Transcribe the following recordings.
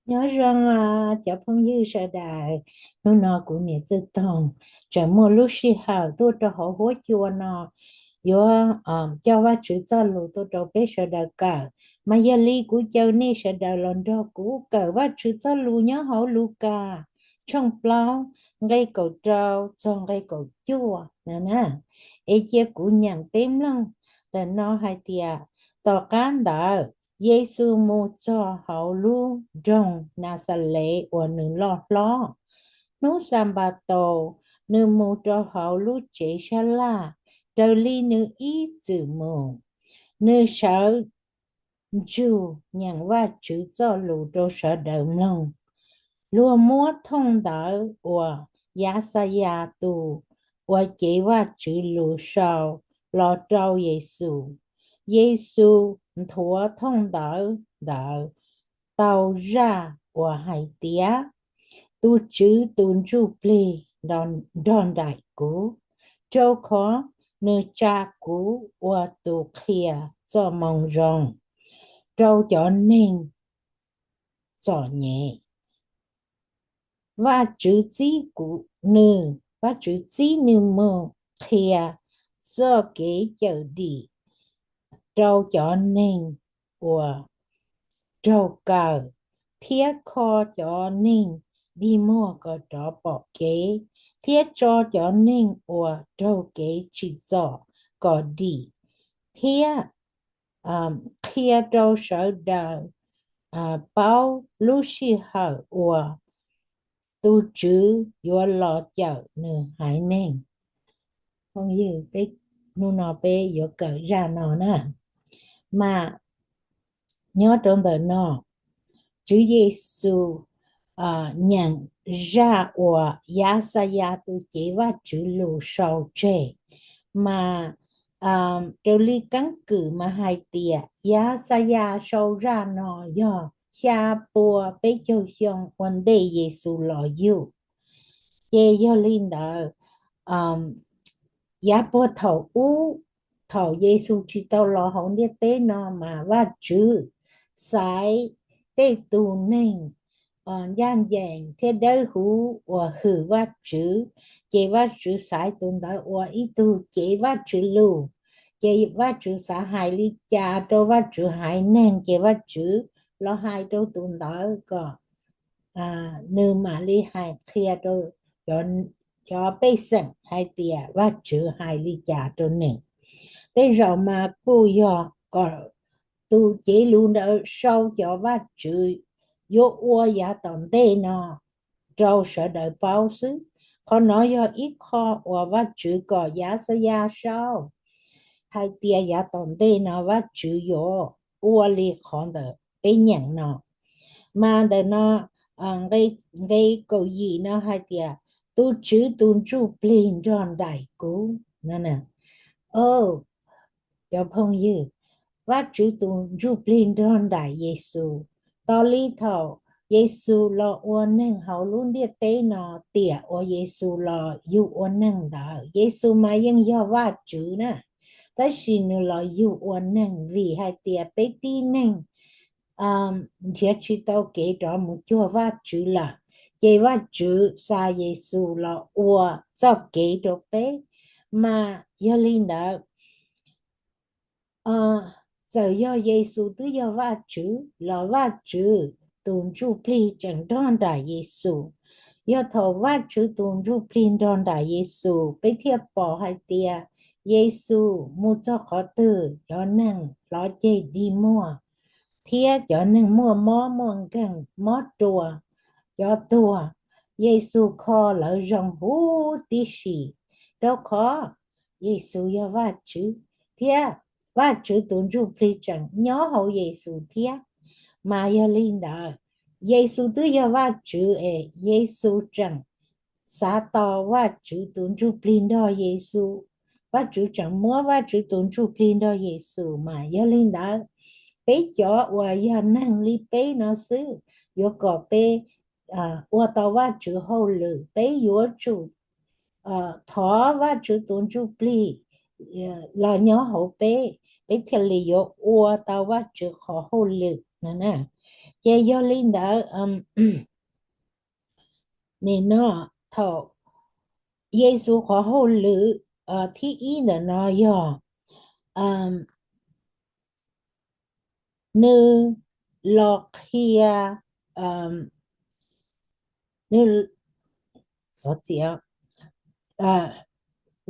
Nyob zoo os cov phooj ywg sawv daws, hnub no kuv niam Txwj Toog tseem muaj lub sij hawm tuaj rau hauv huab cua no, yuav coj Vajtswv txoj lus tuaj rau peb sawv daws kawm. Mas yog li kuv caw nej sawv daws los nrog kuv kawm Vajtswv txoj lus nyob hauv Lukas tshooj plaub nqe kaum rau txog nqe kaum cuaj na. Es cia kuv nyeem peb mloog. Ntawm no hais tias, tom qab ntawd Yexus mus txog hauv lub nroog Naxales uas nws loj hlob. Hnub Xanpataus nws mus rau hauv lub tsev sab laj raws li nws ib txwm mus. Nws sawv ntsug nyeem Vajtswv txoj lus rau sawv daws mloog. Luag muab thooj ntawv uas Yaxayas tus uas cev Vajtswv lus sau los rau Yexus. Yexus nthuav thooj ntawv ntawd tau zaj uas hais tias, Tus Tswv tus Ntsujplig nrog nraim kuv, rau qhov nws tsa kuv ua tus qhia Txojmoo Zoo rau cov neeg txom nyem. Vajtswv txib nws, Vajtswv txib nws mus qhia txoj kev cawm dim rau cov neeg uas raug kaw, thiab kho cov neeg dig muag kom rov pom kev, thiab tso cov neeg uas raug kev tsim txom kom dim, thiab qhia rau sawv daws paub lub sij hawm uas tus Tswv yuav los cawm nws haiv neeg. Phooj ywg, hnub no peb yuav kawm zaj no na. Mas nyob rau ntawm no, Tswv Yexus nyeem zaj uas Yaxayas tus cev Vajtswv lus sau tseg. Mas raws li keeb kwm mas hais tias Yaxayas sau zaj no yog xya pua peb caug xyoo ua ntej Yexus los yug. Ces yog li ntawd, yav puag thaum ub, thaum Yexus tsis tau los hauv ntiaj teb no mas Vajtswv xaiv tej tus neeg ncaj ncees thiab dawb huv uas hwm Vajtswv, ces Vajtswv xaiv tus ntawd ua ib tug cev Vajtswv lus. Ces Vajtswv xav hais li cas rau Vajtswv haiv neeg, ces Vajtswv los hais rau tus ntawd kom nws mam li hais qhia rau cov pej xeem hais tias Vajtswv hais li cas rau nws. Tej zaum mas kuj yog kom tus cev lus ntawd sau cov Vajtswv yuav ua yav tom ntej no rau sawv daws paub xwb. Qhov no yog ib qho uas Vajtswv kom Yaxayas sau hais tias yav tom ntej no Vajtswv yuav ua li qhov ntawm peb nyeem no. Mas ntawm no, nqe kaum yim no hais tias, Tus Tswv tus Ntsujplig nrog nraim kuv. Cov phooj ywg, Vajtswv tus Ntsujplig nrog nraim Yexus. Tos li thaum Yexus los ua neeg hauv lub ntiaj teb no, tiam uas Yexus los yug ua neeg ntawd, Yexus mas yeej yog Vajtswv na, tab sis nws los yug ua neeg vim hais tias peb tib neeg nrhiav tsis tau kev rov mus cuag Vajtswv lawm, ces Vajtswv xa Yexus los ua txoj kev rau peb. Mas yog li ntawd, txawm yog Yexus twb yog Vajtswv los Vajtswv tus Ntsujplig tseem nrog nraim Yexus. Yog thaum Vajtswv tus Ntsujplig nrog nraim Yexus, peb thiaj pom hais tias Yexus mus txog qhov twg cov neeg hlov ceg dig muag thiab cov neeg muaj mob muaj nkeeg, mob ruas, cov tuag, Yexus kho lawv zoo huv tib si, rau qhov Yexus yog Vajtswv, thiab Vajtswv tus Ntsujplig tseem nyob hauv Yexus thiab. Mas yog li ntawd, Yexus twb yog Vajtswv es Yexus tseem xav tau Vajtswv tus Ntsujplig nrog Yexus. Vajtswv tseem muab Vajtswv tus Ntsujplig nrog Yexus. Mas yog li ntawd, peb cov uas yog neeg li peb no xwb, yuav kom peb ua tau Vajtswv hauj lwm, peb yuav tsum thov Vajtswv tus Ntsujplig los nyob hauv peb, peb thiaj li yuav ua tau Vajtswv qhov hauj lwm. Ces yog li ntawd, nim no thaum Yexus qhov hauj lwm thib ib ntawm no yog nws los qhia, nws,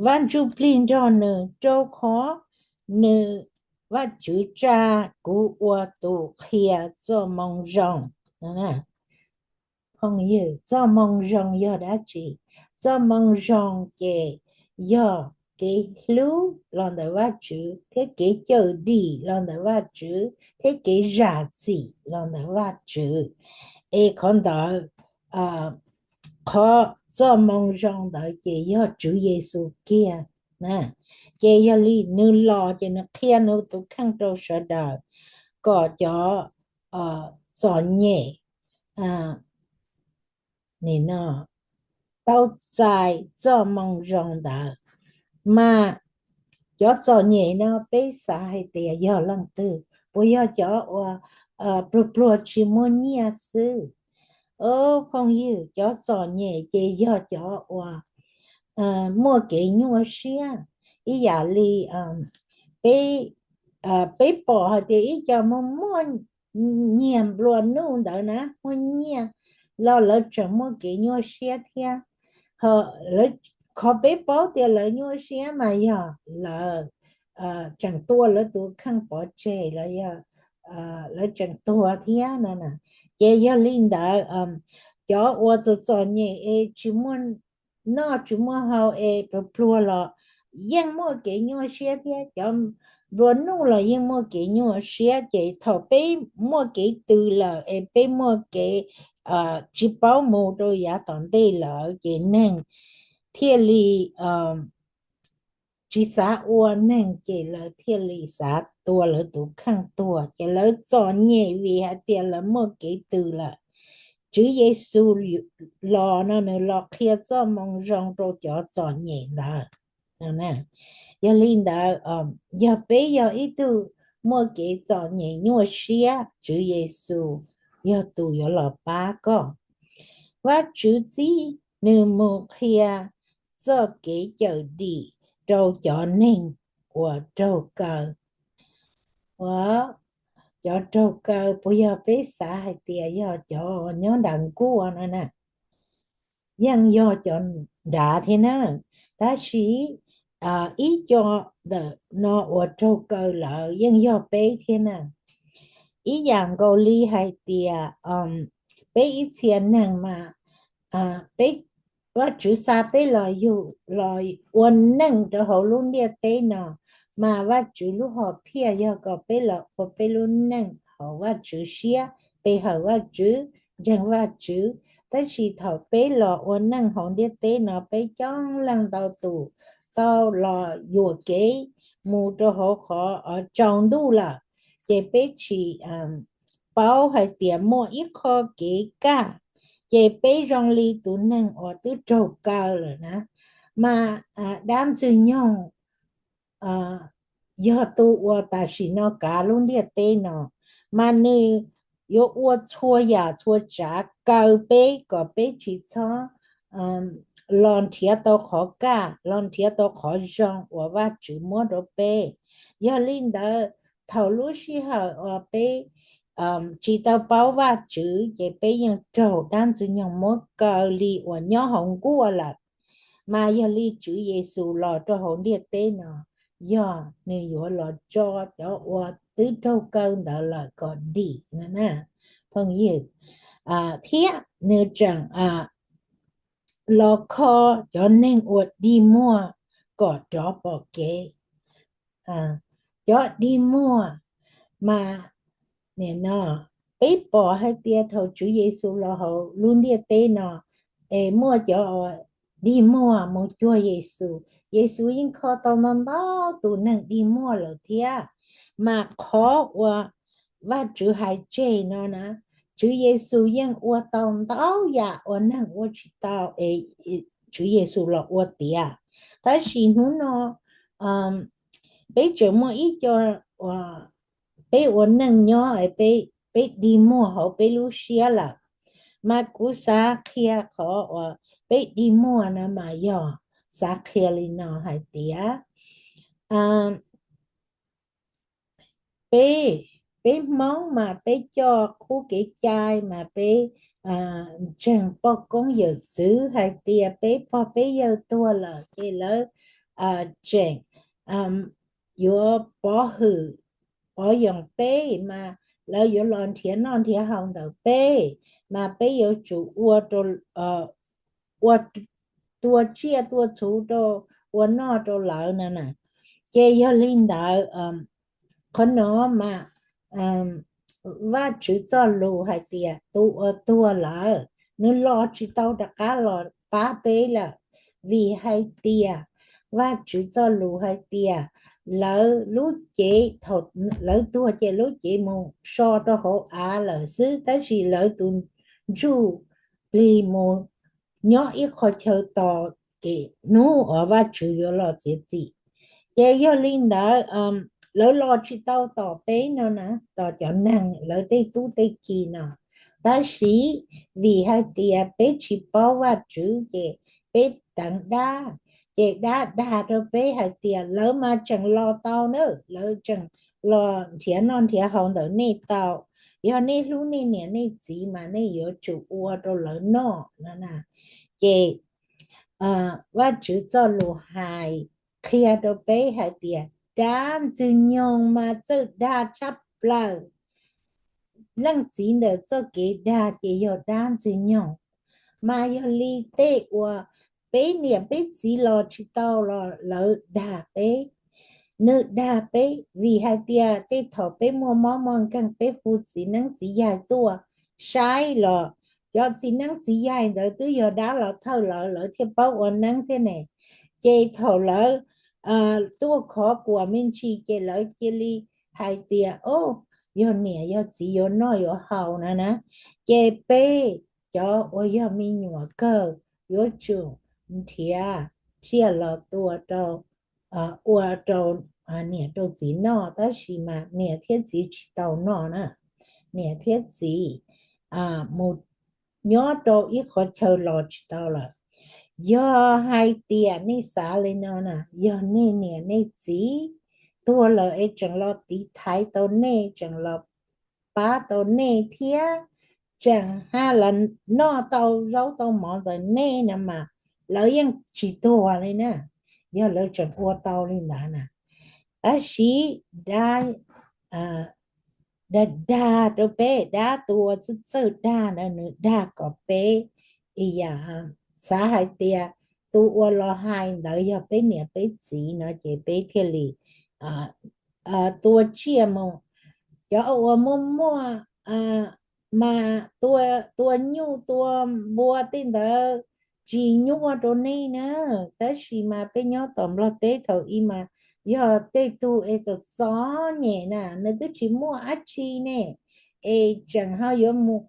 Vaj Ntsujplig nrog nws, rau qhov nws, Vajtswv tsa kuv ua tus qhia txoj moo zoo. Phooj ywg, txoj moo zoo yog dab tsi? Txoj moo zoo ces yog kev hlub los ntawm Vajtswv thiab kev cawm dim los ntawm Vajtswv thiab kev zam txim los ntawm Vajtswv. Es qhov ntawd, qhov txoj moo zoo ntawd ces yog Tswv Yexus kiag. Ces yog li nws los ces nws qhia nws tus kheej rau sawv daws kom cov txom nyem tau txais txoj moo zoo ntawd. Mas cov txom nyem no peb xav hais tias yog leej twg? Puas yog cov uas pluag pluag tsis muaj nyiaj xwb? Phooj ywg, cov txom nyem ces yog cov uas muaj kev nyuaj siab. Ib yam li peb, peb pom hais tias ib co muaj muaj nyiag nplua nuj ntawd na, muaj nyiaj los lawv tseem muaj kev nyuaj siab thiab. Qhov peb paub tias lawv nyuaj siab mas yog lawv tseem tua lawv tus kheej pov tseg los yog lawv tseem tuag thiab no na. Ces yog li ntawd, cov uas txom txom nyem es tsis muaj noj tsis muaj haus es pluag pluag los yeej muaj kev nyuaj siab thiab. Cov nplua nuj los yeej muaj kev nyuaj siab. Ces thaum peb muaj kev tws lawm es peb muaj kev tsis paub mus rau yav tom ntej lawm ces neeg thiaj li tsis xav ua neeg, ces lawv thiaj li xav tua lawv tus kheej tuag, ces lawv txom nyem vim hais tias lawv muaj kev tws lawm. Tswv Yexus los no nws los qhia txoj moo zoo rau cov txom nyem ntawd. Yog li ntawd, yog peb yog ib tug muaj kev txom nyem nyuaj siab, Tswv Yexus yog tus yuav los pab koj. Vajtswv txib nws mus qhia txoj kev cawm dim rau cov neeg uas raug kaw. Ua, cov raug kaw puas yog peb xav hais tias yog cov nyob nram nkuaj no na? Yeej yog cov nrad thiab na, tab sis ib co ntawm no uas raug kaw lawm yeej yog peb thiab na. Ib yam nkaus li hais tias peb ib txhia neeg mas peb, Vajtswv xa peb los yug los ua neej rau hauv lub ntiaj teb no, mas Vajtswv lub hom phiaj yog kom peb los ua peb lub neej haum Vajtswv siab, pe hawm Vajtswv, ntseeg Vajtswv. Tab sis thaum peb los ua neej hauv ntiaj teb no peb coob leej ntau tus tau los yuam kev mus rau hauv qhov tsaus ntuj lawm, ces peb tsis paub hais tias muaj ib qho kev kaj, ces peb zoo li tus neeg uas twb raug kaw lawm na. Mas dab Ntxwg Nyoog yog tus uas tam sim no kav lub ntiaj teb no, mas nws yuav ua txhua yam txhua tsav kaw peb kom peb tsis txhob los nrhiav tau qhov kaj, los nrhiav tau qhov zoo uas Vajtswv muab rau peb. Yog li ntawd, thaum lub sij hawm uas peb tsis tau paub Vajtswv ces peb yeej raug dab Ntxwg Nyoog muab kaw li uas nyob hauv nkuaj lawm. Mas yog li Tswv Yexus los rau hauv ntiaj teb no, yog nws yuav los tso cov uas twb raug kaw ntawd lawm kom dim na, phooj ywg, thiab nws tseem los kho cov neeg uas dig muag kom rov pom kev. Cov dig muag mas, nim no peb pom hais tias thaum Tswv Yexus los hauv lub ntiaj teb no, es muaj cov dig muag mus cuag Yexus, Yexus yeej kho tau ntau ntau tus neeg dig muag lawm thiab. Mas qhov uas Vajtswv hais tseg no na, Tswv Yexus yeej ua tau ntau yam uas neeg ua tsis tau es Tswv Yexus los ua tiav. Tab sis hnub no peb tseem muaj ib co, peb ua neej nyob es peb peb dig muag hauv peb lub siab lawm. Mas kuv xav qhia qhov uas peb dig muag no mas yog xav qhia li no hais tias peb, peb Hmoob mas peb coj qub kev cai mas peb ntseeg poj koob yawm txwv hais tias peb pog peb yawg tuag lawm ces lawv tseem yuav pov hwm pov yoos peb mas lawv yuav los nrhiav noj nrhiav haus ntawm peb, mas peb yuav tsum ua rau, ua, tua tsiaj tua txhu rau, ua noj rau lawv no na. Ces yog li ntawd, qhov no mas Vajtswv txoj lus hais tias tus uas tuag lawm nws los tsis tau rov qab los pab peb lawm, vim hais tias Vajtswv txoj lus hais tias lawv lub cev, thaum lawv tuag ces lub cev mus so rau hauv av lawm xwb, tab sis lawv tus ntsuj plig mus nyob ib qho chaw tos kem hnub uas Vajtswv yuav los txiav txim. Ces yog li ntawd, lawv los tsis tau tos peb no na, tos cov neeg lawv tej tub tej ki no. Tab sis vim hais tias peb tsis paub Vajtswv ces peb teev dab, ces dab dag rau peb hais tias lawv mas tseem los tau na, lawv tseem los nrhiav noj nrhiav haus ntawm nej tau. Yog nej hlub nej niam nej txiv mas nej yuav tsum ua rau lawv noj no na. Ces Vajtswv txoj lus hais qhia rau peb hais tias dab ntxwg nyoog mas txawj dag tshaj plaws. Leej txiv ntawm txoj kev dag ces yog dab ntxwg nyoog. Mas yog li tej uas peb niam peb txiv los tsis tau los lawv dag peb, nws dag peb vim hais tias tej thaum peb muaj mob muaj nkeeg peb hu txiv neeb txiv yaig tuaj saib los cov txiv neeb txiv yaig ntawd twb yog dab los thawj lawv, lawv thiaj paub ua neeb thiab ne. Ces thaum lawv tuaj khov kuam me ntsis ces lawv cia li hais tias, o, yog niam yog txiv yuav noj yuav haus na na. Ces peb cov uas yog me nyuam kawg yuav tsum nrhiav tsiaj los tua rau, ua rau niam rau txiv noj, tab sis mas niam thiab txiv tsis tau noj na. Niam thiab txiv mus nyob rau ib qhov chaw los tsis tau lawm. Yog hais tias nej xav li no na, yog nej niam nej txiv tuag lawm es tseem los tiv thaiv tau nej, tseem los pab tau nej thiab tseem ha los noj tau zaub tau mov ntawm nej no mas lawv yeej tsis tuag li na, yog lawv tseem ua tau li ntawd na. Tab sis dab, dag dag rau peb, dab tus uas txawj txawj dag ntawd nws dag kom peb, ib yam xav hais tias tus uas los hais ntawd yog peb niam peb txiv no ces peb thiaj li tua tsiaj mus. Cov uas muaj muaj mas tua nyuj tua npua tej ntawd tsis nyuaj rau nej na. Tab sis mas peb nyob tom Nplog teb thaum ub mas yog tej tug es txom txom nyem na, nws twb tsis muaj dab tsi ne, es tseem ho yuav mus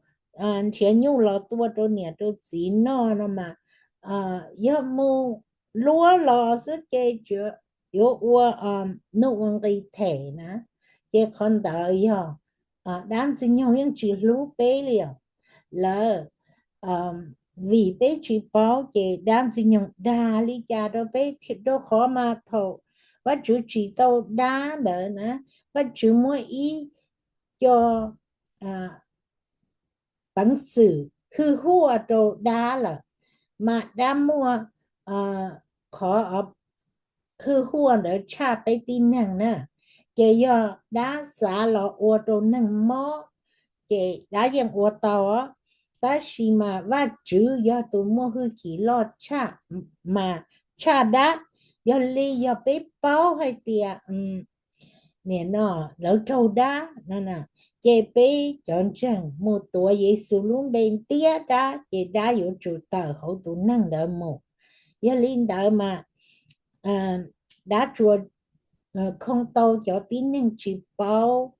nrhiav nyuj los tua rau niam rau txiv noj no mas yog mus luab los xwb ces yuav ua nuj ua nqi them na. Ces qhov ntawd yog dab ntxwg nyoog yeej tsis hlub peb li os. Lawv, vim peb tsis paub ces dab ntxwg nyoog dag li cas rau peb, rau qhov mas thaum Vajtswv tsim tau dab ntawd na, Vajtswv muab ib co peev xwm hwj huaj rau dab lawm, mas dab muaj qhov hwj huaj ntawd tshaj peb tib neeg na. Ces yog dab xav los ua rau neeg mob, ces dab yeej ua tau os. Tab sis mas Vajtswv yog tus muaj hwj chim loj tshaj, mas tshaj dab. Yog li yog peb paub hais tias nim no lawv raug dab no na, ces peb cov ntseeg mus tuav Yexus lub npe ntiab dab, ces dab yuav tsum tawm hauv tus neeg ntawd mus. Yog li ntawd mas dab tsuas khoo tau cov tib neeg tsis paub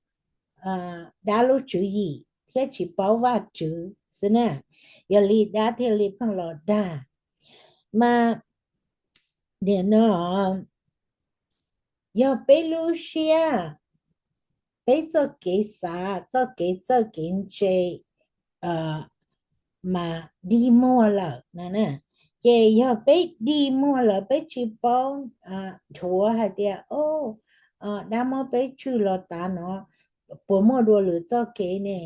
dab lub tswv yim thiab tsis paub Vajtswv xwb na. Yog li dab thiaj li pheej los dag. Mas nim no yog peb lub siab peb txoj kev xav, txoj kev txawj kev ntse mas dig muag lawm no na. Ces yog peb dig muag lawm, peb tsis paub dhuav hais tias, o, dab muab peb tswj los tav no, puas muaj dua lwm txoj kev ne?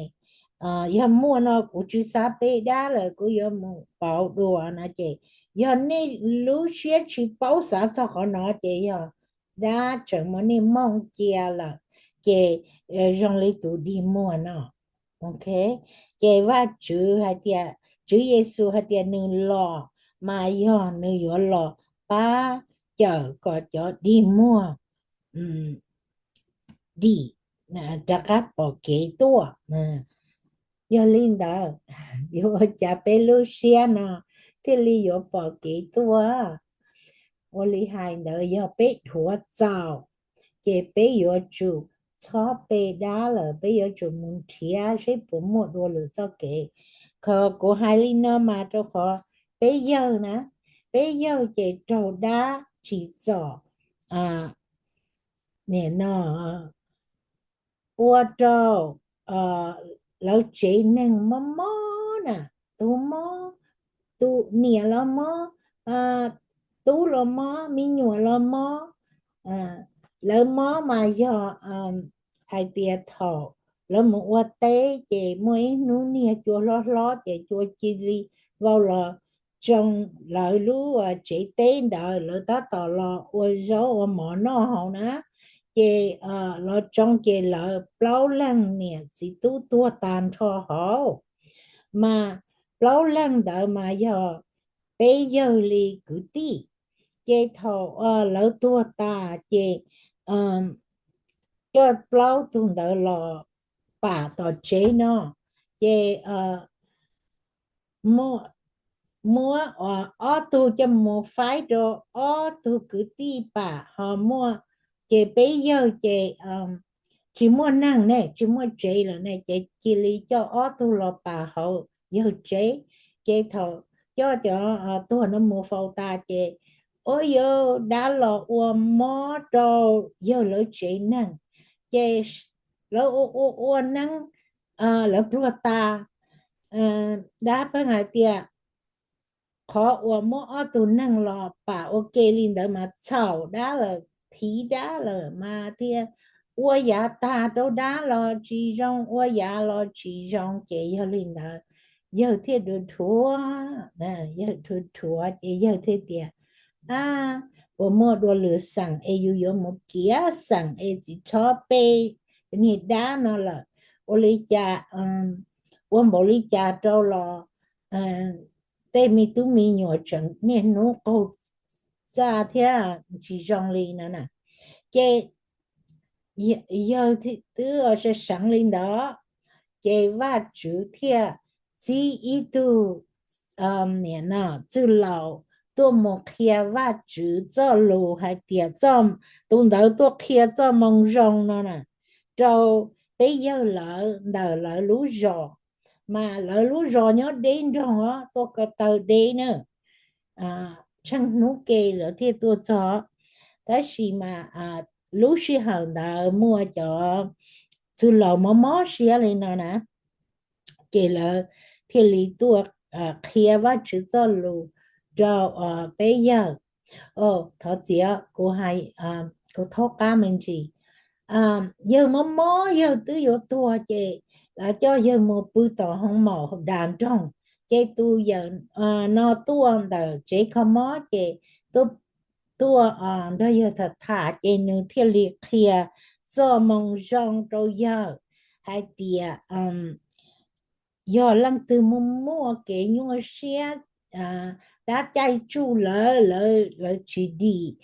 Yog muaj no kuv tsis xav pe dab lawm, kuv yuav mus pauv dua no ces, yog nej lub siab tsis paub xav txog qhov no ces yog dab tseem muab nej mooj cia lawm, ces zoo li tus dig muag no. Ok, ces Vajtswv hais tias, Tswv Yexus hais tias nws los mas yog nws yuav los pab cawm kom cov dig muag dim rov qab pom kev tuaj. Yog li ntawd, yuav ua cas peb lub siab no thiaj li yuav pom kev tuaj? Ua li hais ntawd, yog peb dhuav txaus, ces peb yuav tsum txhob pe dab lawm, peb yuav tsum mus nrhiav seb puas muaj dua lwm txoj kev. Qhov kuv hais li no mas rau qhov peb yawg na, peb yawg ces raug dab tsim txom, nim no ua rau lawv tsev neeg mob mob na, tus mob, tus niam los mob, tub los mob, me nyuam los mob. Lawv mob mas yog hais tias thaum lawv mus ua teb ces muaj ib hnub niag cua hlob hlob ces cua cia li vau los tsoo lawv lub tsev teb ntawd, lawv tab tom los ua zaub ua mov noj hauv na. Ces los tsoo ces lawv plaub leeg niam txiv tub tuag tag nrho hauv. Mas plaub leeg ntawd mas yog peb yawg li kwv tij. Ces thaum lawv tuag tas ces coj plaub tug ntawd los pam tom tsev no. Ces muab ob tug coj mus faib rau ob tug kwv tij pam ho muaj, ces peb yawg ces tsis muaj neeg ne, tsis muaj tsev lawm ne, ces cia li coj ob tug los pam hauv yawg tsev. Ces thaum coj cov tuag no mus faus tas ces ua yawg dab los ua mob rau yawg lawv tsev neeg. Ces lawv ua ua ua neeb, lawv pluag tas, dab pheej hais tias qhov uas muab ob tug neeg los pam ua ke li ntawd mas txhaum dab lawm, phiv dab lawm mas thiaj ua yav tag rau dab los tsis zoo, ua yav los tsis zoo. Ces yog li ntawd yawg thiaj dhuav dhuav, yawg dhuav dhuav ces yawg thiaj tias, ab, puas muaj dua lwm xeem es yus yuav mus kiav xeem es tsis txhob pe niag dab no lawm. Ua li cas, ua npaum li cas rau los tej me tub me nyuam tseem niaj hnub qaug txaj thiab tsis zoo li no na. Ces yawg twb seev li ntawd, ces Vajtswv thiaj txib ib tug, nim no, txwj laus tuaj mus qhia Vajtswv txoj lus hais tias, tus ntawd tuaj qhia txoj moo zoo no na rau peb yawg lawv ntawm lawv lub zos. Mas lawv lub zos nyob deb nroog os, tuaj ko taw deb na, tsheej hnub ke lawv thiaj tuaj txog. Tab sis mas lub sij hawm ntawd muaj cov txwj laus mob mob siab li no na, ces lawv thiaj li tuaj qhia Vajtswv txoj lus rau peb yawg. Thov txiv, kuv hais, kuv thaub qab me ntsis. Yawg mob mob, yawg twb yuav tuag ces lawv coj yawg mus pw tom hoo maum das nroog. Ces tus yawm no tuaj ntawm tsev kho mob ces tuaj nrog yawg tham tham ces nws thiaj li qhia txoj moo zoo rau yawg hais tias yog leej twg muaj muaj kev nyuaj siab, dab caij tsuj lawv, lawv tsis dim,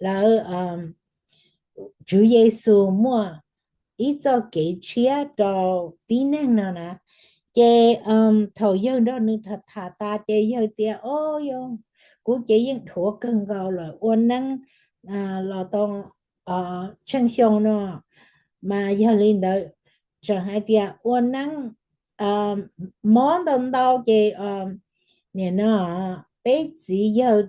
lawv, Tswv Yexus muaj ib txoj kev tshiab rau tib neeg no na. Ces thaum yawg nrog nws tham tham tas ces yawg tias, o, yog kuv ces yeej dhuav kawg nkaus lawm, ua neeb los tau tsheej xyoo no, mas yog li ntawd tseem hais tias ua neeb mob ntau ntau ces nim no peb txiv yawg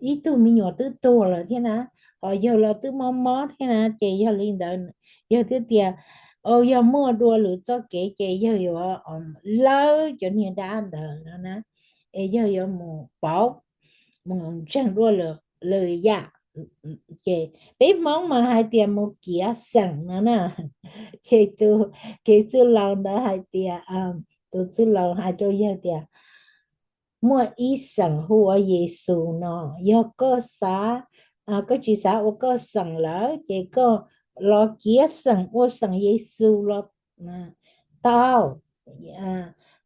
ib tug me nyuam twb tuag lawm thiab na, ho yawg los twb mob mob thiab na. Ces yog li ntawd yawg thiaj tias yog muaj dua lwm txoj kev ces yawg yuav lawb cov niag dab ntawd no na, es yawg yuav mus pauv, mus ntseeg dua lwm yam. Ces peb Hmoob mas hais tias mus kiav xeem no na. Ces tus kev txwj laus ntawd hais tias, tus txwj laus hais rau yawg tias, muaj ib xeem hu ua Yexus no, yog koj xav, koj tsis xav ua koj xeem lawm ces koj los kiav xeem ua xeem Yexus los tau.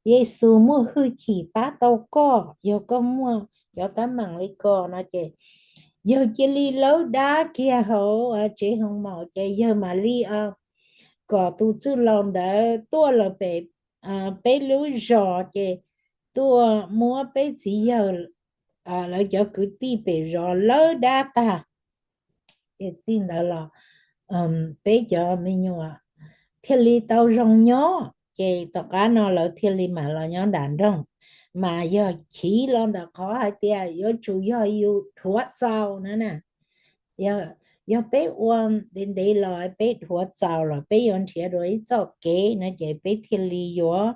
Yexus muaj hwj chim pab tau koj yog koj muaj cov teeb meem li ko no ces yawg cia li lawb dab kiag hauv tsev hoo maum ces yawg mam li kom tus txwj laus ntawd tuaj los pem peb lub zos ces tuaj muab peb txiv yawg lawv cov kwv tij pem zos lawb dab tag. Ces txij ntawd los peb cov me nyuam thiaj li tau zoo nyob. Ces tom qab no lawv thiaj li mam los nyob nram nroog, mas yog chiv los ntawm qhov hais tias yuav tsum yog yus dhuav txaus na na. Yog peb ua ntev ntev los peb dhuav txaus los peb yuav nrhiav dua ib txoj kev no ces peb thiaj li yuav,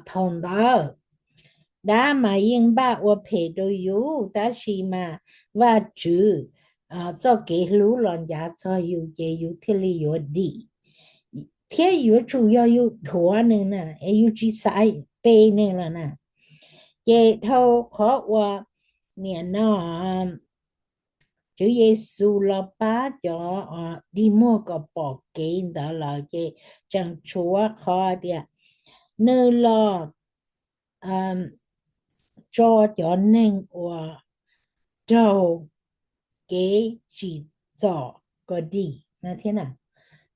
thaum ntawd dab mas yeej npaj ua phem rau yus tab sis mas Vajtswv txoj kev hlub los ncav txog yus ces yus thiaj li yuav dim thiab yuav tsum yog yus dhuav nws na es yus tsis xav pe nws lawm na. Ces dhau qhov uas niam no Tswv Yexus los pab cov dig muag kom pom kev ntawd lawm ces tseem tshuav qhov tias nws los tso cov neeg uas raug kev tsim txom kom dim no thiab na.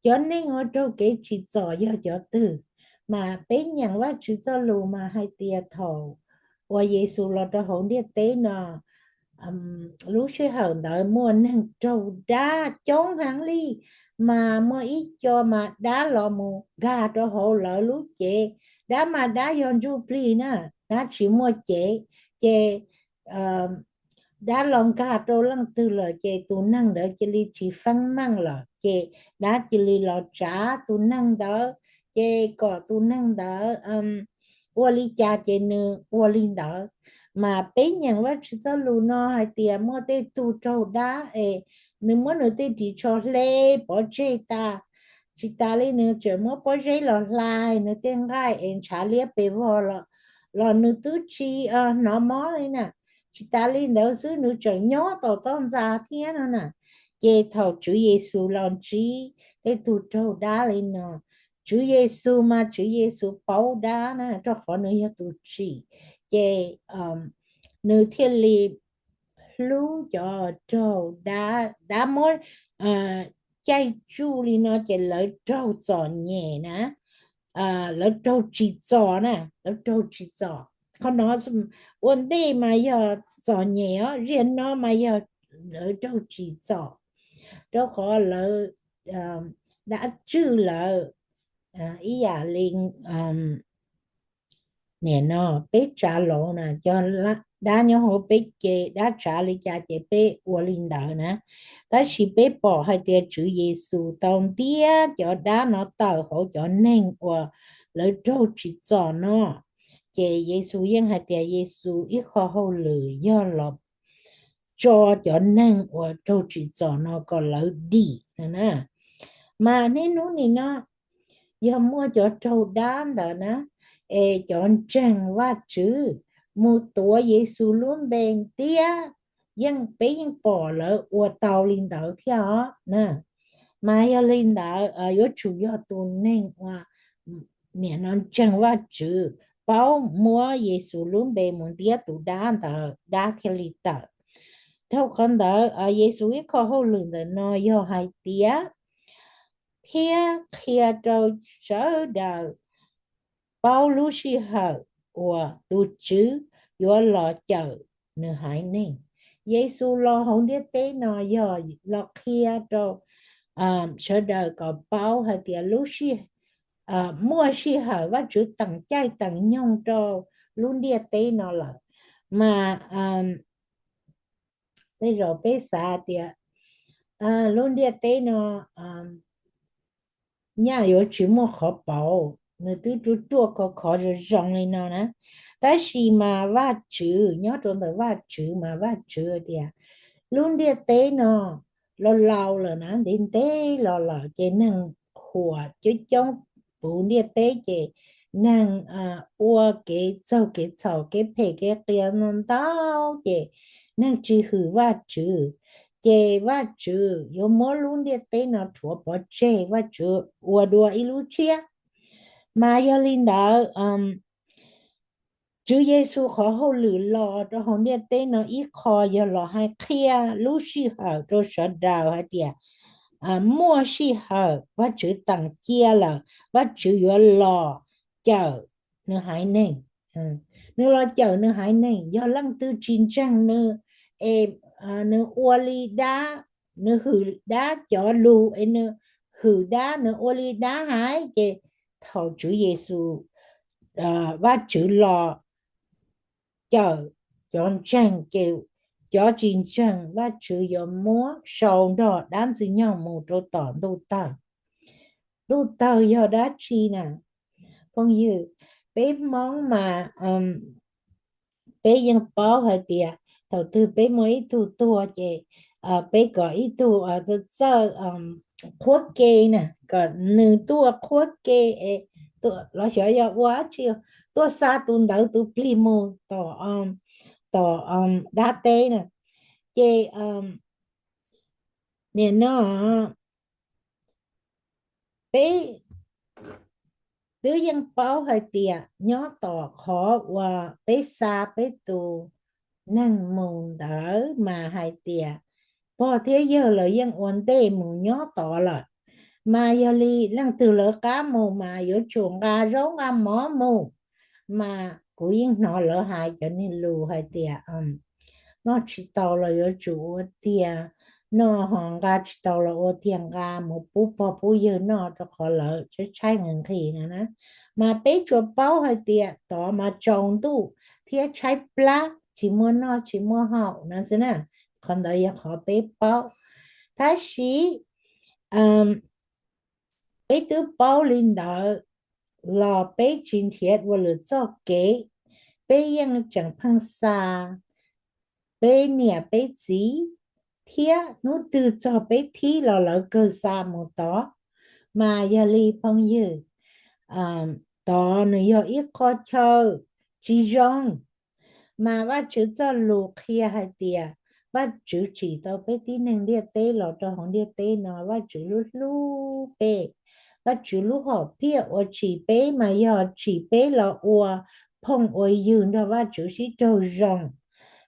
Cov neeg uas raug kev tsim txom yog cov twg? Mas peb nyeem Vajtswv txoj lus mas hais tias thaum uas Yexus los rau hauv ntiaj teb no, lub sij hawm ntawd muaj neeg raug dab coob heev li, mas muaj ib co mas dab los mus nkag rau hauv lawv lub cev. Dab mas dab yog ntsuj plig na, dab tsis muaj cev, ces dab los nkag rau leej twg lawm ces tus neeg ntawd cia li tsis feeb meej lawm ces dab cia li los tsav tus neeg ntawd, ces kom tus neeg ntawd ua li cas ces nws ua li ntawd. Mas peb nyeem Vajtswv txoj lus no hais tias muaj tej tug raug dab es nws muab nws tej ris tsho hle pov tseg tas, tsis tas li nws tseem muab pob zeb los hlais nws tej nqaij es ntshav liab pes vog los, los nws twb tsis hnov mob li na. Tsis tas li ntawd xwb nws tseem nyob tom toj ntxa thiab no na. Ces thaum Tswv Yexus los ntsib tej tug raug dab li no, Tswv Yexus mas Tswv Yexus paub dab na rau qhov nws yog tus tsim, ces nws thiaj li hlub cov raug dab, dab muab caij tsuj li no ces lawv raug txom nyem na, lawv raug tsim txom na, lawv raug tsim txom. Qhov no ua ntej mas yog txom nyem os, ziag no mas yog lawv raug tsim txom, rau qhov lawv dab tswj lawv ib yam li nim no peb tsav lov na, cov dab nyob hauv peb ces dab tsav li cas ces peb ua li ntawd na. Tab sis peb pom hais tias Tswv Yexus tau ntiab cov dab no tawm hauv cov neeg uas lawv raug tsim txom no, ces Yexus yeej hais tias Yexus ib qho hauj lwm yog los tso cov neeg uas raug tsim txom no kom lawv dim na. Mas niaj hnub nim no yog muaj cov raug dab ntawd na, es cov ntseeg Vajtswv mus tuav Yexus lub npe ntiab, yeej peb yeej pom lawv ua tau li ntawd thiab os na. Mas yog li ntawd yuav tsum yog tus neeg uas nim no ntseeg Vajtswv paub muab Yexus lub npe mus ntiab tus dab ntawd dab thiaj li tawm. Dhau qhov ntawd Yexus ib qho hauj lwm ntawm no yog hais tias thiab qhia rau sawv daws paub lub sij hawm uas tus Tswv yuav los cawm nws haiv neeg. Yexus los hauv ntiaj teb no yog los qhia rau sawv daws kom paub hais tias lub sij, muaj sij hawm Vajtswv teem caij teem nyoog rau lub ntiaj teb no lawm. Mas tej zaum peb xav tias lub ntiaj teb no nyaj yuav tsis muaj qhov pauv, nws twb ruaj ruaj khov khov zoo zoo li no na. Tab sis mas Vajtswv, nyob rau ntawm Vajtswv mas Vajtswv tias lub ntiaj teb no los laus lawm na, ntev ntev los lawm ces neeg huam coob coob puv ntiaj teb ces neeg ua kev txaug kev txhaum kev phem kev qias no ntau ces neeg tsis hwm Vajtswv, ces Vajtswv yuav muab lub ntiaj teb no rhuav pov tseg, Vajtswv ua dua ib lub tshiab. Mas yog li ntawd, Tswv Yexus qhov hauj lwm los rau hauv ntiaj teb no ib qho yog los hais qhia lub sij hawm rau sawv daws hais tias muaj sij hawm Vajtswv teem cia lawm, Vajtswv yuav los cawm nws haiv neeg. Nws los cawm nws haiv neeg, yog leej twg tsis ntseeg nws es nws ua li dab, nws hwm dab cov lus es nws hwm dab, nws ua li dab hais ces thaum Tswv Yexus, Vajtswv los cawm cov ntseeg ces cov tsis ntseeg Vajtswv yuav muab sau nrog dab Ntxwg Nyoog mus rau tom ntuj tawg. Ntuj tawg yog dab tsi na? Phooj ywg, peb Hmoob mas peb yeej paub hais tias thaum twg peb muaj ib tug tuag ces peb kom ib tug txawj txawj qhuab ke na, kom nws tuaj qhuab ke es los xyov yog ua dab tsi, tuaj xa tus ntawd tus plig mus tom dab teb na. Ces nim no peb twb yeej paub hais tias nyob tom qhov uas peb xa peb tus neeg mus ntawd mas hais tias pog thiab yawg lawv yeej ua ntej mus nyob tod lawm. Mas yog li leej twg lawv qab mus mas yuav tsum nqa zaub nqa mov mus. Mas kuv yeej hnov lawv hais cov niag lus hais tias noj tsis tau los yuav tsum ua tiag noj, ho nqa tsis tau los ua tiag nqa mus pub pog pub yawg noj rau qhov lawv tshaib tshaib nqhis nqhis no na. Mas peb tsuas paub hais tias tod mas tsaus ntuj thiab tshaib plab tsis muaj noj tsis muaj haus no xwb na. Qhov ntawd yog qhov peb paub. Tab sis peb twb paub li ntawd los peb tsis nrhiav dua lwm txoj kev, peb yeej tseem pheej xa peb niam peb txiv, thiab hnub twg txog peb thib los lawv kawg xa mus tod. Mas yog li phooj ywg, tod nws yog ib qho chaw tsis zoo. Mas Vajtswv txoj lus qhia hais tias Vajtswv tsim tau peb tib neeg ntiaj teb los rau hauv ntiaj teb no, Vajtswv hlub hlub peb, Vajtswv lub hom phiaj uas tsim peb mas yog tsim peb los ua phooj ua ywg nrog Vajtswv sib raug zoo.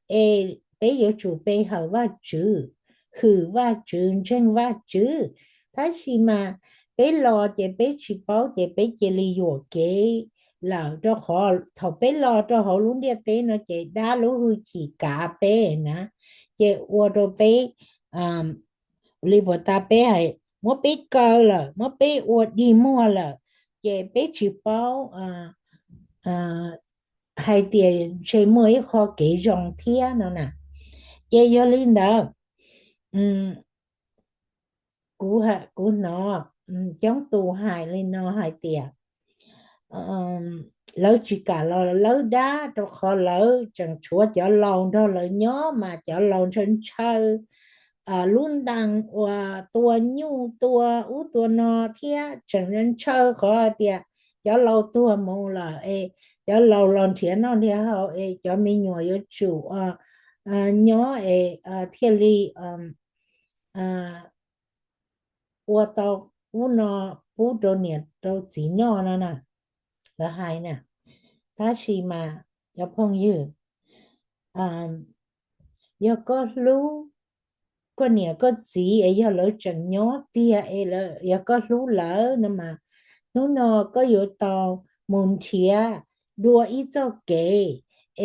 Es peb yuav tsum pe hawm Vajtswv, hwm Vajtswv, ntseeg Vajtswv. Tab sis mas peb los ces peb tsis paub ces peb cia li yuam kev lawm, rau qhov thaum peb los rau hauv lub ntiaj teb no ces dab lub hwj chim kav peb na, ces ua rau peb li puas tas peb hais muab peb kaw lawm, muab peb ua dig muag lawm, ces peb tsis paub hais tias ntshe muaj ib qho kev zoo thiab no na. Ces yog li ntawd, kuv hnov coob tus hais li no hais tias lawv tsis kam los lawb dab rau qhov lawv tseem tshuav cov laus nrog lawv nyob mas cov laus ntshaw ntshaw lub ntees uas tua nyuj tua ub tua no thiab tseem ntshaw qhov hais tias cov laus tuag mus lawm es cov laus los nrhiav noj nrhiav haus es cov me nyuam yuav tsum nyob es thiaj li ua tau ub no pub rau niam rau txiv noj no na, lawv hais na. Tab sis mas cov phooj ywg, yog koj hlub koj niam koj txiv es yog lawv tseem nyob tiag es yog koj hlub lawv no mas hnub no koj yuav tau mus nrhiav dua ib txoj kev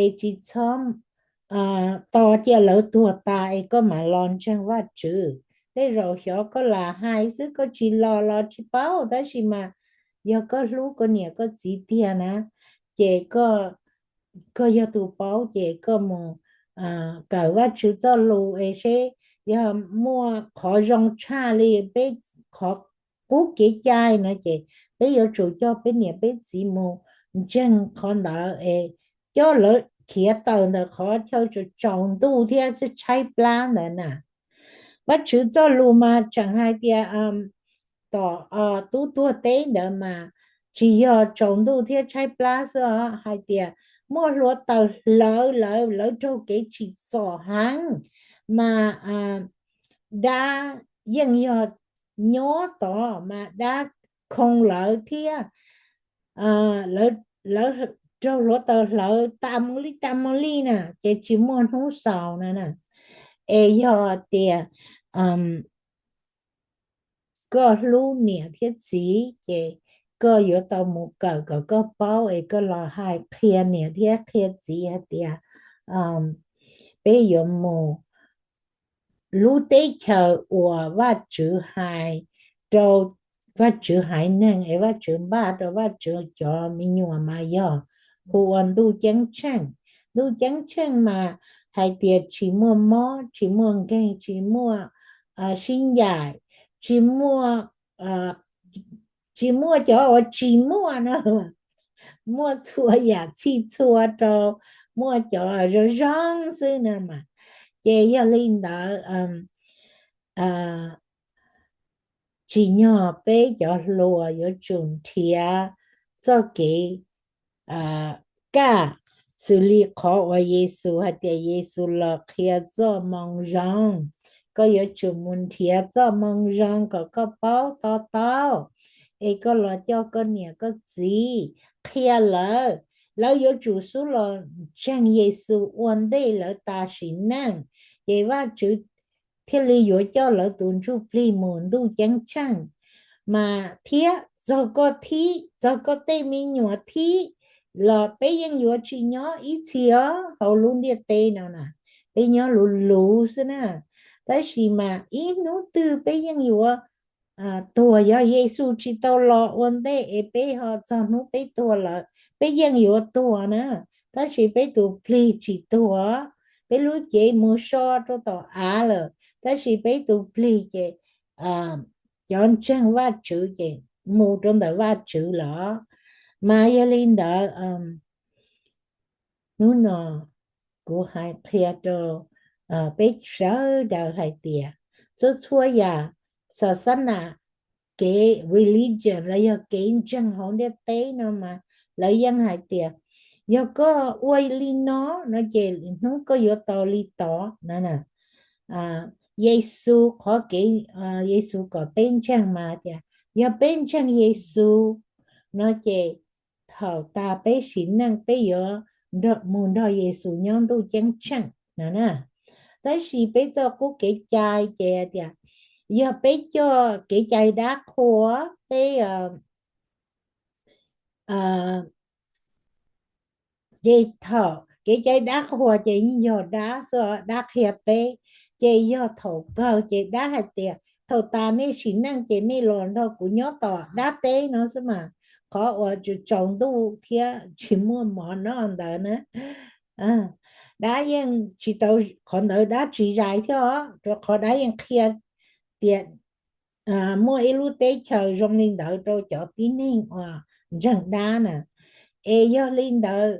es tsis txhob tos cia lawv tuag tas es koj mam los ntseeg Vajtswv. Tej zaum xyov koj lam hais xwb, koj tsis los los tsis paub, tab sis mas yog koj hlub koj niam koj txiv tiag na, ces koj yog tus paub ces koj mus kawm Vajtswv txoj lus es seb yog muaj qhov zoo tshaj li peb qhov qub kev cai no ces peb yuav tsum coj peb niam peb txiv mus ntseeg qhov ntawd es coj lawv khiav tawm ntawm qhov chaw tsaus ntuj thiab tshaib plab ntawd na. Vajtswv txoj lus mas tseem hais tias tom tub tuag teb ntawd mas tsis yog tsaus ntuj thiab tshaib plab xwb os, hais tias muaj hluav taws hlawv lawv, lawv raug kev tsim txom heev, mas dab yeej yog nyob tod mas dab khoo lawv thiab lawv raug hluav taws hlawv tas mus li tas mus li na ces tsis muaj hnub xaus na na. Es yog tias koj hlub niam thiab txiv ces koj yuav tau mus kawm kom koj paub es koj los hais qhia niam thiab qhia txiv hais tias peb yuav mus lub teb chaws uas Vajtswv hais rau Vajtswv haiv neeg es Vajtswv npaj rau Vajtswv cov me nyuam mas yog hu ua ntuj ceeb tsheej. Ntuj ceeb tsheej mas hais tias tsis muaj mob, tsis muaj nkeeg, tsis muaj sib ncaim, tsis muaj tsis muaj cov uas tsis muaj no, muaj txhua yam txhij txhua rau, muaj cov zoo zoo xwb no mas. Ces yog li ntawd tsim nyog peb cov hluas yuav tsum nrhiav txoj kev kaj, xws li qhov uas Yexus hais tias Yexus los qhia txoj moo zoo. Koj yuav tsum mus nrhiav txoj moo zoo kom koj paub to taub, es koj los coj koj niam koj txiv qhia lawv, lawv yuav tsum xub los ntseeg Yexus ua ntej lawv tas sim neej, ces Vajtswv thiaj li yuav coj lawv tus ntsuj plig mus ntuj ceeb tsheej. Mas thiab txog koj thib, txog koj tej me nyuam thib los peb yeej yuav tsis nyob ib txhis os hauv lub ntiaj teb no na. Peb nyob luv luv xwb na, tab sis mas ib hnub twg peb yeej yuav tuag. Yog Yexus tsis tau los ua ntej es peb ho txog hnub peb tuag lawm, peb yeej yuav tuag na, tab sis peb tus plig tsis tuag. Peb lub cev mus so rau tom av lawm, tab sis peb tus plig ces cov ntseeg Vajtswv ces mus rau ntawm Vajtswv lawm. Mas yog li ntawd, hnub no kuv hais qhia rau peb sawv daws hais tias txhua txhua yam, xas xab nas, kev religion los yog kev ntseeg hauv ntiaj teb no mas lawv yeej hais tias yog koj ua li no no ces hnub koj yuav tau li tod no. Yexus qhov kev, Yexus kom peb ntseeg mas tias yog peb ntseeg Yexus no ces thaum tas peb sim neej peb yuav mus nrog Yexus nyob ntuj ceeb tsheej no na. Tab sis peb txoj qub kev cai ces tias yog peb coj kev cai dab qhuas, peb ces thaum kev cai dab qhuas ces yeej yog dab xwb, dab qhia peb. Ces yog thaum kawg ces dab hais tias thaum tas nej sim neej ces nej los nrog kuv nyob tom dab teb no xwb mas, qhov uas tsaus ntuj thiab tsis muaj mov noj ntawd na. Dab yeej tsis tau, qhov ntawd dab tsis zais thiab os, rau qhov dab yeej qhia tias muaj ib lub teb chaws zoo li ntawd rau cov tib neeg uas ntseeg dab na. Es yog li ntawd,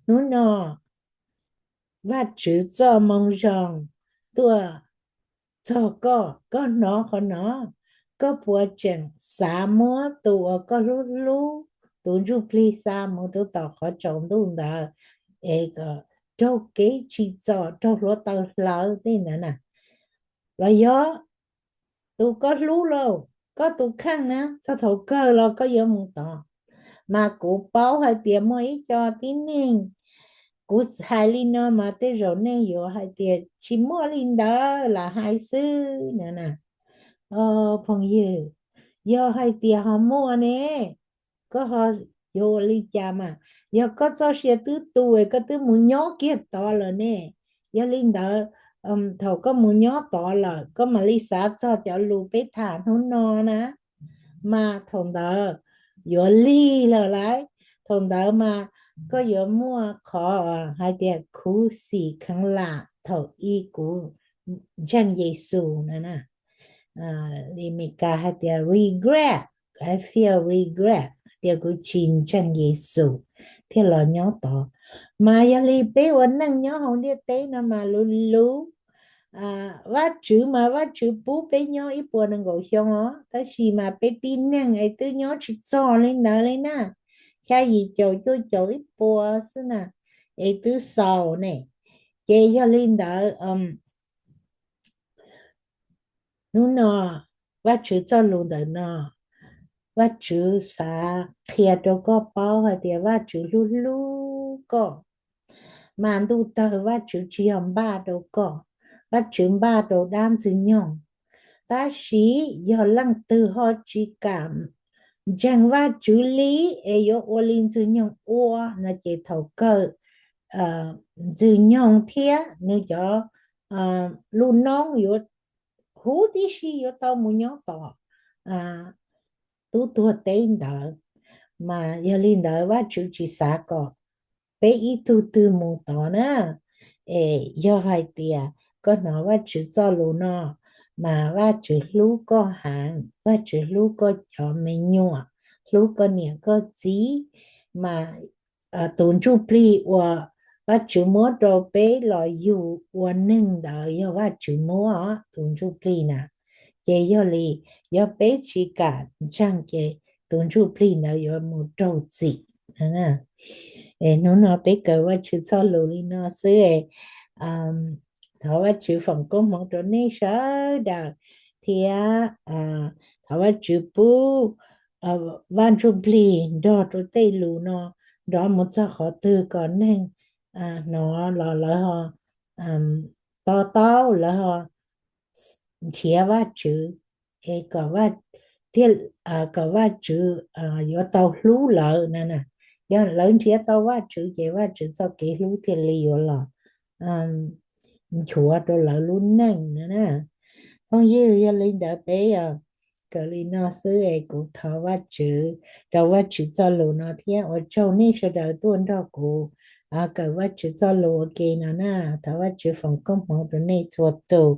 hnub no Vajtswv txoj moo zoo tuaj txog koj, koj hnov qhov no, koj puas tseem xav muab tus uas koj hlub hlub, tus ntsuj plig xa mus rau tom qhov tsaus ntuj ntawd es kom raug kev tsim txom, raug hluav taws hlawv tej ntawd na? Los yog tus koj hlub lauj, koj tus kheej na, txog thaum kawg los koj yuav mus tod? Mas kuv paub hais tias muaj ib co tib neeg, kuv hais li no mas tej zaum nej yuav hais tias tsis muaj li ntawd, lam hais xwb no na. Phooj ywg, yog hais tias ho muaj ne, koj ho yuav ua li cas mas? Yog koj txoj sia twb tu es koj twb mus nyob kiag tod lawm ne. Yog li ntawd, thaum koj mus nyob tod lawm koj mam li xav txog cov lus peb tham hnub no na, mas thaum ntawd yuav lig lawm lauj. Thaum ntawd mas koj yuav muaj qhov hais tias khuv xim kheev lam thaum ub kuv ntseeg Yexus no na. li Meskas hais tias regret, I feel regret tias kuv tsis ntseeg Yexus thiaj los nyob tod. Mas yog li peb ua neej nyob hauv ntiaj teb no mas luv luv, Vajtswv mas Vajtswv pub peb nyob ib puas nees nkaum xyoo os, tab sis mas peb tib neeg es twb nyob tsis txog li ntawd li na, xya yim caum cuaj caum ib puas xwb na, es twb xaus ne. Ces yog li ntawd, hnub no Vajtswv txoj lus ntawm no, Vajtswv xav qhia rau koj paub hais tias Vajtswv hlub hlub koj, mas ntuj tawg Vajtswv tsis yog npaj rau koj, Vajtswv npaj rau dab Ntxwg Nyoog. Tab sis yog leej twg ho tsis kam ntseeg Vajtswv li es yuav ua li Ntxwg Nyoog ua no ces thaum kawg Ntxwg Nyoog thiab nws cov lub noob yuav huv tib si yuav tau mus nyob tom tub tuag teb ntawd. Mas yog li ntawd Vajtswv tsis xav kom peb ib tug twg mus tod na. Es yog hais tias koj hnov Vajtswv txoj lus no, mas Vajtswv hlub koj heev, Vajtswv hlub koj cov me nyuam, hlub koj niam koj txiv, mas tus ntsuj plig uas Vajtswv muab rau peb los yug ua neeg ntawd yog Vajtswv muab tus ntsuj plig na. Ces yog li, yog peb tsis kam ntseeg ces tus ntsuj plig ntawd yuav mus raug txim. Hnub no peb kawm Vajtswv txoj lus li no xwb. Thov Vajtswv foom koob hmoov rau nej sawv daws thiab thov Vajtswv pub Vaj Ntsujplig nrog rau tej lus no nrov mus txog qhov twg kom neeg hnov los lawv ho to taub, lawv ho nrhiav Vajtswv, es kom Vajtswv yuav tau hlub lawv na. Yog lawv nrhiav tau Vajtswv ces Vajtswv txoj kev hlub thiaj li yuav los nchuav rau lawv lub neej na. Phooj ywg, yog li ntawd peb kawm li no xwb es kuv thov Vajtswv rau Vajtswv txoj lus no thiab ua tsaug nej sawv daws tuaj nrog kuv kawm Vajtswv txoj lus ua ke no na. Thov Vajtswv foom koob hmoov rau nej txhua tus.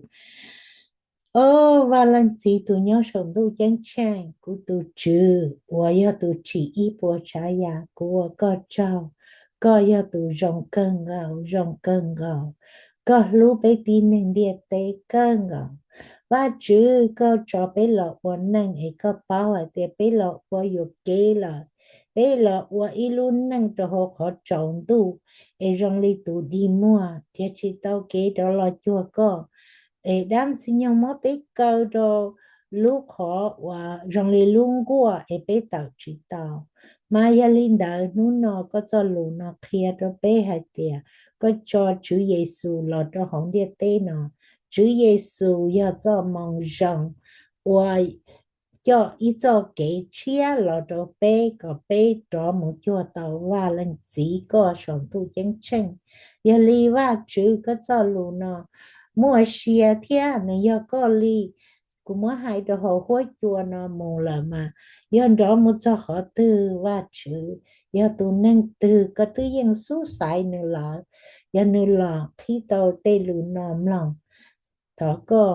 Au Vaj Leej Txiv tus nyob saum ntuj ceeb tsheej, kuv tus Tswv uas yog tus tsim ib puas tsav yam, kuv ua koj tsaug. Koj yog tus zoo kawg nkaus, zoo kawg nkaus. Koj hlub peb tib neeg ntiaj teb kawg nkaus. Vajtswv, koj tso peb los ua neej es koj paub hais tias peb los ua yuam kev lawm, peb los ua ib lub neej rau hauv qhov tsaus ntuj es zoo li tus dig muag, nrhiav tsis tau kev rov los cuag koj. Es dab Ntxwg Nyoog muab peb kaw rau lub qhov uas zoo li lub nkuaj es peb tawm tsis tau. Mas yog li ntawd hnub no koj txoj lus no qhia rau peb hais tias koj tso Tswv Yexus los rau hauv ntiaj teb no. Tswv Yexus yog txoj moo zoo uas coj ib txoj kev tshiab los rau peb kom peb rov mus cuag tau Vaj Leej Txiv koj saum ntuj ceeb tsheej. Yog li Vajtswv, koj txoj lus no muaj sia thiab nws yog koj li. Kuv muab hais rau hauv huab cua no mus lawm mas yog nrov mus txog qhov twg Vajtswv, yog tus neeg twg koj twb yeej xub xaiv nws lawm, yog nws los qhib tau tej lus no mloog, thov koj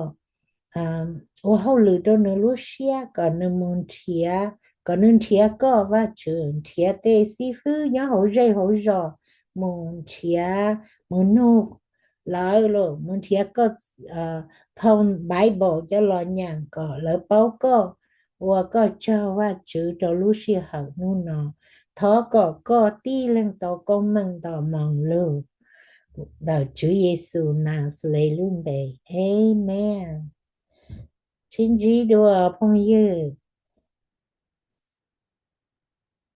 ua hauj lwm rau nws lub siab kom nws mus nrhiav, kom nws nrhiav koj Vajtswv, nrhiav tej xib fwb nyob hauv zej hauv zos mus nrhiav, mus nug lawv los mus nrhiav koj phau Bible coj los nyeem kom lawv paub koj. Ua koj tsaug Vajtswv rau lub sij hawm hnub no. Thov kom koj tib leeg tau koob meej nto moo lug. Ntawm Tswv Yexus Naxales lub npe, amees. Sib ntsib dua phooj ywg.